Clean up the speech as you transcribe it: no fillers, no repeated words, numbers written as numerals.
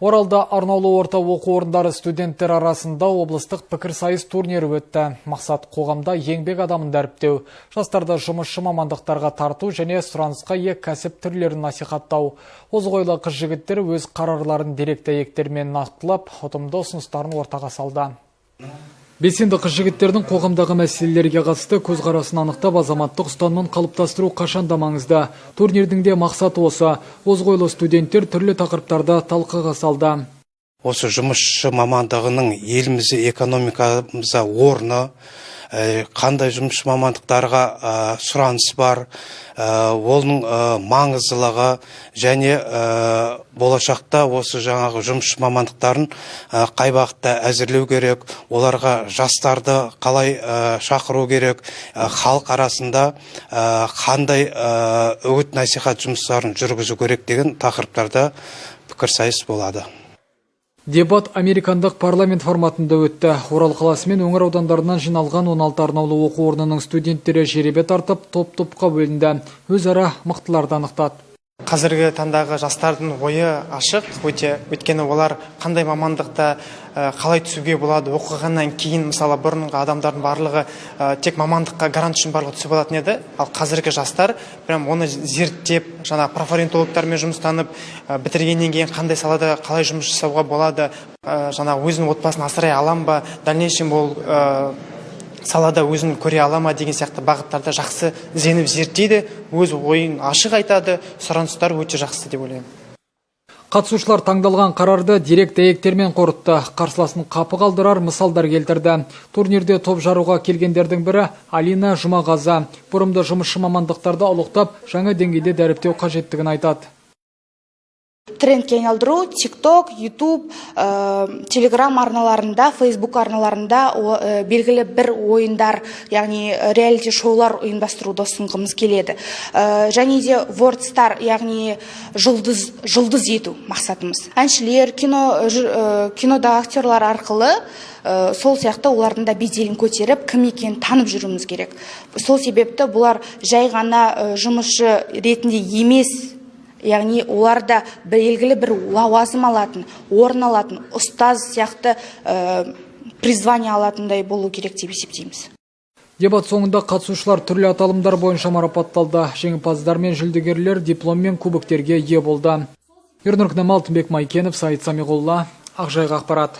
Оралда арнаулы орта оқу орындары студенттер арасында облыстық пікірсайыс турнирі өтті. Мақсат – қоғамда еңбек адамын дәріптеу, жастарды жұмысшы мамандықтарға тарту және сұранысқа ие кәсіп түрлерін насихаттау. Озық ойлы қыз жігіттер өз қарарларын деректі дәйектермен нақтылап, ұтымды ұсыныстарын ортаға салды. Белсенді қыз жігіттердің қоғамдағы мәселелерге қатысты көзқарасын анықтап, азаматтық ұстанымын қалыптастыру қашанда маңызды. Турнирдің де мақсаты осы. Озық ойлы студенттер түрлі тақырыптарды талқыға салды. Осы жұмысшы мамандығының елімізде, экономикамызда орны, қандай жұмысшы мамандықтарға сұраныс бар, оның маңыздылығы және болашақта осы жаңағы жұмысшы мамандықтарын қай бағытта әзірлеу керек, оларға жастарды қалай шақыру керек, халық арасында қандай үгіт насихат жұмыстарын жүргізу керек деген тақырыптарда пікірсайыс болады. Дебат американдық парламент форматында өтті. Орал қаласы мен өңір аудандарынан жиналған 16 арнаулы оқу орнының студенттері жеребе тартып, топ-топқа бөлінді. Өзара мықтыларды анықтады. Қазіргі таңдағы жастардың ойы ашық өте, өйткені олар қандай мамандықта, қалай түсуге болады оқығаннан кейін. Мысалы, бұрынғы адамдардың барлығы тек мамандыққа грант үшін барлығы түсіп алатын еді, ал қазіргі жастар прям оны зерттеп, жаңа профориентологтармен жұмыстанып, бітіргеннен кейін қандай салада қалай жұмыс жасауға болады, жаңағы өзінің отбасын асырай алам ба, дальнейшем ол салада өзін көре ала ма деген сияқты бағыттарда жақсы ізденіп зерттейді, өз ойын ашық айтады. Сұраныстар өте жақсы деп ойлаймын. Қатысушылар таңдалған қарарды дерек дәйектермен қорытты. Қарсыласын қапы қалдырар мысалдар келтірді. Турнирде топ жаруға келгендердің бірі – Алина Жұмағазы. Бұрымды жұмысшы мамандықтарды ұлықтап, жаңа деңгейде дәріптеу қажеттігін айтады. Трендке айналдыру ТикТок, Ютуб, Телеграм арналарында, Фейсбук арналарында белгілі бір ойындар, яғни реалити шоулар ұйымдастыруды ұсынғымыз келеді. Және де World, яғни жұлдыз ету мақсатымыз. Әншілер, кинода актерлар арқылы, сол сияқты олардың да беделін көтеріп, кім екенін танып жүруіміз керек. Сол себепті бұлар жай ғана жұмысшы ретінде емес, яғни олар да белгілі бір лауазым алатын, орын алатын, ұстаз сияқты призвание алатындай болу керек деп есептейміз. Дебат соңында қатысушылар түрлі аталымдар бойынша марапатталды. Жеңімпаздар мен жүлдегерлер диплом мен кубоктерге ие болды. Ернұр Кінәмал, Алтынбек Майкенов, Саид Самиғолла, Ақжайық ақпарат.